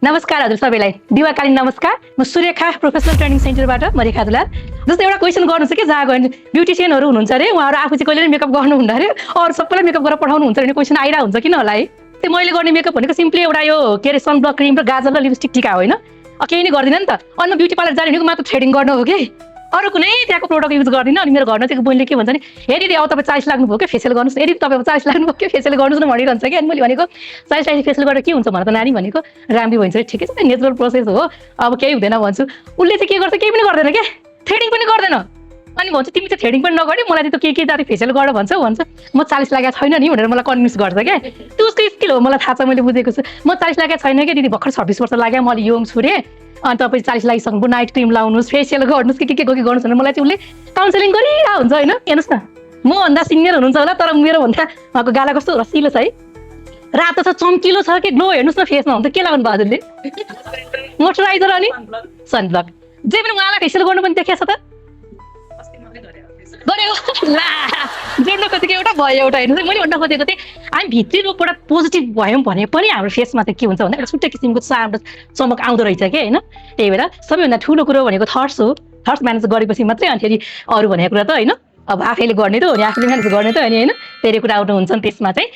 नमस्कार हजुर सबैलाई दिवाकालीन नमस्कार। म सुरेखा प्रोफेसनल ट्रेनिङ सेन्टरबाट म रेखा दुलाल। जस्तै एउटा क्वेसन गर्नु छ कि जहाँ गयो ब्युटिसियनहरू हुनुहुन्छ अरे, उहाँहरू आफू चाहिँ कहिले मेकअप गर्नुहुन्न अरे, अरू सबैलाई मेकअप गरेर पठाउनुहुन्छ अरे क्वेसन आइरहेको हुन्छ किन होला है। त्यो मैले गर्ने मेकअप भनेको सिम्पली एउटा यो के अरे सनब्लक क्रिम र गाजर र लिपस्टिक टिका होइन, केही नै गर्दिनँ नि त। अनि म ब्युटी पार्लर जाने भनेको मात्र थ्रेडिङ गर्नु हो कि, अरू कुनै त्यहाँको प्रोडक्ट युज गर्दिनँ। अनि मेरो घर नजिकको बहिनीले के भन्छ नि, हे दिदी अब तपाईँ 40 लाग्नुभयो कि फेसियल गर्नुहोस्, यदि तपाईँ 40 लाग्नुभयो कि फेसियल गर्नुहोस् न भनिरहन्छ कि। अनि मैले भनेको 40 फेसियल गरेर के हुन्छ भन त नानी भनेको, राम्री भइन्छ ठिकै छ नेचुरल प्रोसेस हो, अब केही हुँदैन भन्छु। उसले चाहिँ के गर्छ, केही पनि गर्दैन क्या, थ्रेडिङ पनि गर्दैन। अनि भन्छ तिमी चाहिँ थ्रेडिङ पनि नगर्यो, मलाई चाहिँ त्यो के जाति फेसियल गर भन्छ। म 40 लागेको छैन नि भनेर मलाई कन्भिन्स गर्छ क्या। त्यो उसको स्किल हो, मलाई थाहा छ, मैले बुझेको छु। म 40 लागेको छैन क्या दिदी, भर्खर 26 वर्ष लाग्यो, म अलि यङ छु रे। अनि तपाईँ 40 लागिसक्नु नाइट क्रिम लाउनुहोस्, फेसियल गर्नुहोस् के गर्नुहोस् भनेर मलाई चाहिँ उसले काउन्सिलिङ गरिरहेको हुन्छ होइन। हेर्नुहोस् न, मभन्दा सिनियर हुनुहुन्छ होला, तर मेरो भन्दा उहाँको गाला कस्तो रसिलो छ है, रातो छ, चम्किलो छ कि ग्लो। हेर्नुहोस् न फेसमा हुन्छ के लगाउनु भयो हजुरले, मोइस्चराइजर अनि सनब्लक। जे पनि उहाँलाई फेसियल गर्नु पनि देखिएको छ त गरेको ला जोड्न खोजेको एउटा भयो एउटा। हेर्नुहोस् मैले भन्न खोजेको थिएँ, हामी भित्री रूपबाट पोजिटिभ भयौँ भने पनि हाम्रो फेसमा चाहिँ के हुन्छ भन्दा एउटा छुट्टै किसिमको चमक आउँदो रहेछ क्या होइन। त्यही भएर सबैभन्दा ठुलो कुरो भनेको थट्स हो। थट्स म्यानेज गरेपछि मात्रै अनि फेरि अरू भनेको कुरा त होइन, अब आफैले गर्ने त हो नि, आफैले म्यानेज गर्ने त हो नि होइन, धेरै कुरा आउनु हुन्छ नि त्यसमा चाहिँ।